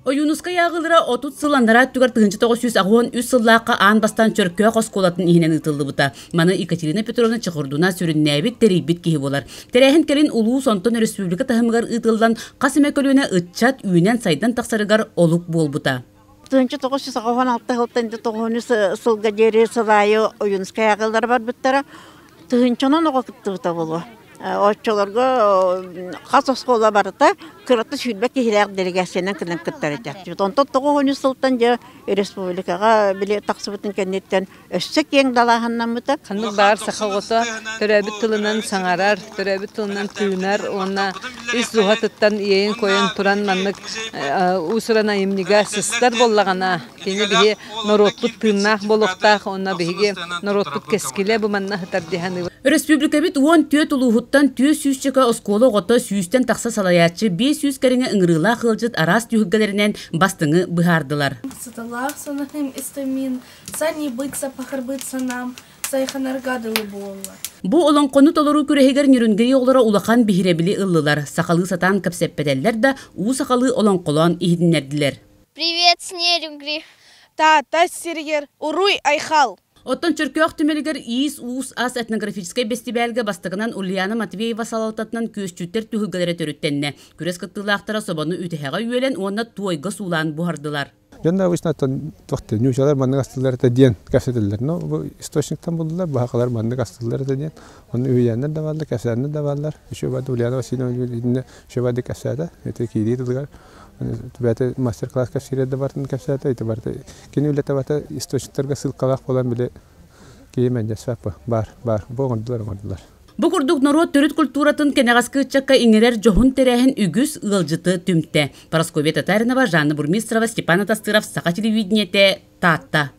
Ойуунускай ааҕыылара 30 сыл анараа өттүгэр 1983 сыллаахха аан бастаан Чөркөөх оскуолатын иһинэн ыытыллыбыта. Маны Екатерина Петровна Чехордуна сүрүннээбит, тэрийбит киһи буолар. Тэрээһин кэлин улуус, онтон өрөспүүбүлүкэ таһымыгар ыытыллан, хас эмэ көлүөнэ ыччат үүнэн-сайдан тахсарыгар олук буолбута. 1996 сылтан 9 сылга диэри сыл аайы Ойуунускай ааҕыылара барбыттара. Тыһыынчанан оҕо кыттыбыта буолуо. Оччолорго хас оскуола барыта кырата 20 киһилээх делегациянан кэлэн кыттар этэ. Онтон 93 сылтан дьэ республикаҕа били тахсыбытын кэнниттэн өссө киэҥ далааһыннаммыта. Ханнык баар саха оҕото төрөөбүт тылынан саҥарар, төрөөбүт тылынан тыынар уонна ис дууһатыттан иэйэн-куойан туран маннык уус-уран айымньыга сыстар буоллаҕына, кини биһи норуоппут тыыннаах буолуохтаах уонна биһиги норуоппут кэскилэ бу манна сытар дии саныыбын. Өрөспүүбүлүкэбит 14 улууһуттан 400-чөкө оскуола оҕото сүүстэн тахса салайааччы 500 кэриҥэ ыҥырыылаах ыалдьыт араас түһүлгэлэринэн бастыҥы быһаардылар. Сыталаах санаһым истэмин, санньыйбыт саппахырбыт санаам сайханарга дылы буолла. Бу олоҥхону толоруу күрэһигэр Ньүрүнгэй оҕолоро улахан биһирэбили ыллылар, сахалыы сатаан кэпсэппэтэллэр да, уу сахалыы олоҥхолоон иһитиннэрдилэр. Привет, Нерюнгри! Таатта сиригэр уруй айхал! Оттон Чөркөөх түмэлигэр Иис-уус ас этнографическай бэстибээлгэ бастакынан Ульяна Матвеева салалтатынан күөсчүттэр түһүлгэлэрэ төрүттэннэ. Күрэс кыттыылаахтара собону үтэһэҕэ үөлэн уонна туойга суулаан буһардылар. Дьонно обычно туохта ньуучалар маннык астыллар этэ диэн кэпсэтэллэр. Но бу источниктан булдулар, баһакалар маннык астыллар этэ диэн. Онно үһүйээннэр да бааллар, кэпсээннэр да бааллар. Еще бады Ульяна Васильевна итиннэ еще бады кэпсээтэ. Это киирии тылыгар бэйэтэ мастер-класс кэпсиирэ да бартын кэпсээтэ. Ити барыта кини үлэтэ барыта источниктарга ссылкалаах буолан били киһи мэлдьэспэт баар, баар. Бу оҥордулар, оҥордулар. Бу курдук норуот төрүт культуратын кэнэҕэски ыччакка иҥэрэр дьоһун тэрээһин үгүс ыалдьыты түмтэ. Парасковья Татаринова, Жанна Бурмистрова, Степан Атастыров, Саха телевидениетэ, Таатта.